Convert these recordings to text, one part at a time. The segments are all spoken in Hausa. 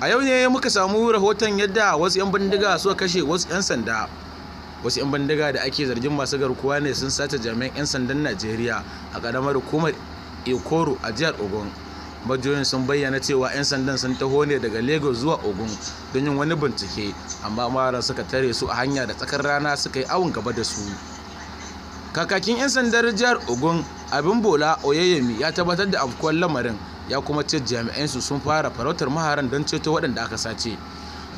A yau ne muka samu rahoton yadda wasu 'yan bindiga suka kashe wasu 'yan sanda. Wasu 'yan bindiga da ake zargin masu garkuwa ne sun sace jami'an 'yan sandan Najeriya a ƙaramar hukumar Ikoro a jihar Ogun. Majiyoyin sun bayyana cewa 'yan sandan sun taho ne daga Lagos zuwa Ogun don yin wani bincike, amma maharan suka tare su a hanya da tsakar rana suka yi awon gaba da su. Kakakin 'yan sandar jihar Ogun, Abimbola Oyeyemi, ya tabbatar da afkuwar lamarin, ya kuma ce jami'an su sun fara farautar maharan don ceto waɗanda aka sace.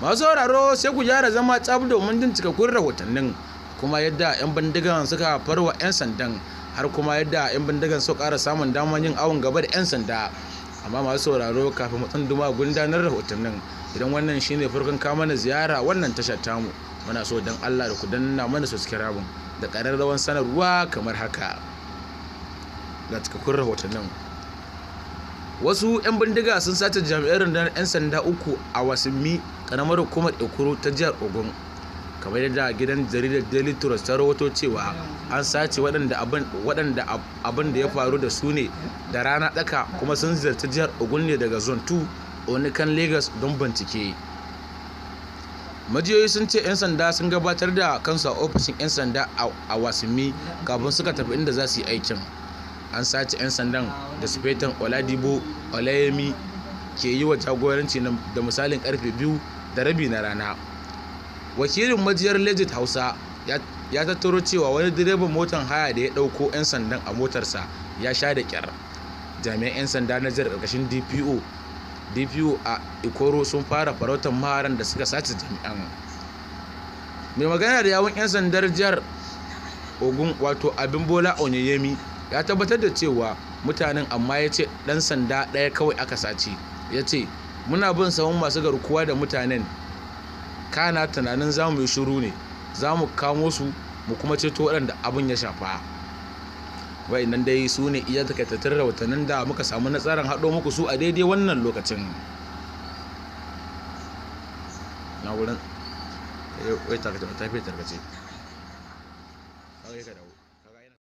Masu sauraro, sai ku gyara zama tsab domin jin cikakkun rahotannin, kuma yadda 'yan bindigan suka farwa 'yan sandan, har kuma yadda 'yan bindigan suka ƙara samun damar yin awon gaba da 'yan sanda. Amma masu sauraro, kafin mu tsunduma gundanar rahotannin, idan wannan shine farkon kawo mana ziyara wannan tashar tamu, muna so don Allah da ku danna mana subscribe da ƙararrawar sanarwa kamar haka. Ga cikakkun rahotannin. Wasu 'yan bindiga sun sace jami'an rundunar 'yan sanda 3 a Wasinmi, karamar hukumar Ikoro ta jihar Ogun. Kamar yadda gidan jaridar Daily Trust ta rawaito cewa an sace waɗanda abin da ya faru da su ne da rana tsaka, kuma sun ziyarci jihar Ogun ne daga Zone 2 Onikan Lagos don bincike. Majiyoyi sun ce 'yan sanda sun gabatar da kansu a ofishin 'yan sanda a Wasinmi kafin suka tafi inda za su yi aikin. An sace 'yan sandan da Sufetan Oladipo Olayemi ke yi wa jagoranci da misalin karfe 2:30 na rana. Wakilin majiyar Legit Hausa ya tattaro cewa wani direban motar haya da ya ɗauko 'yan sandan a motarsa ya sha da ƙyar. Jami'an 'yan sanda na jihar ƙarƙashin DPO a Ikoro sun fara farautar maharan da suka sace jami'an. Mai magana da yawun 'yan sandar jihar Ogun, wato Abimbola Oyeyemi, ya tabbatar da cewa mutanen, amma ya ce ɗan sanda ɗaya kawai aka sace. Ya ce, "Muna bin sahun masu garkuwa da mutanen, kana tunanin za mu yi shiru ne? Za mu kamo su mu kuma ceto waɗanda abin ya shafa." Wa'innan dai su ne iya takaitattun rahotannin da muka samu nasarar haɗo muku su a daidai wannan lokacin. Na wurin, wai tarkace, ta fi tarkace.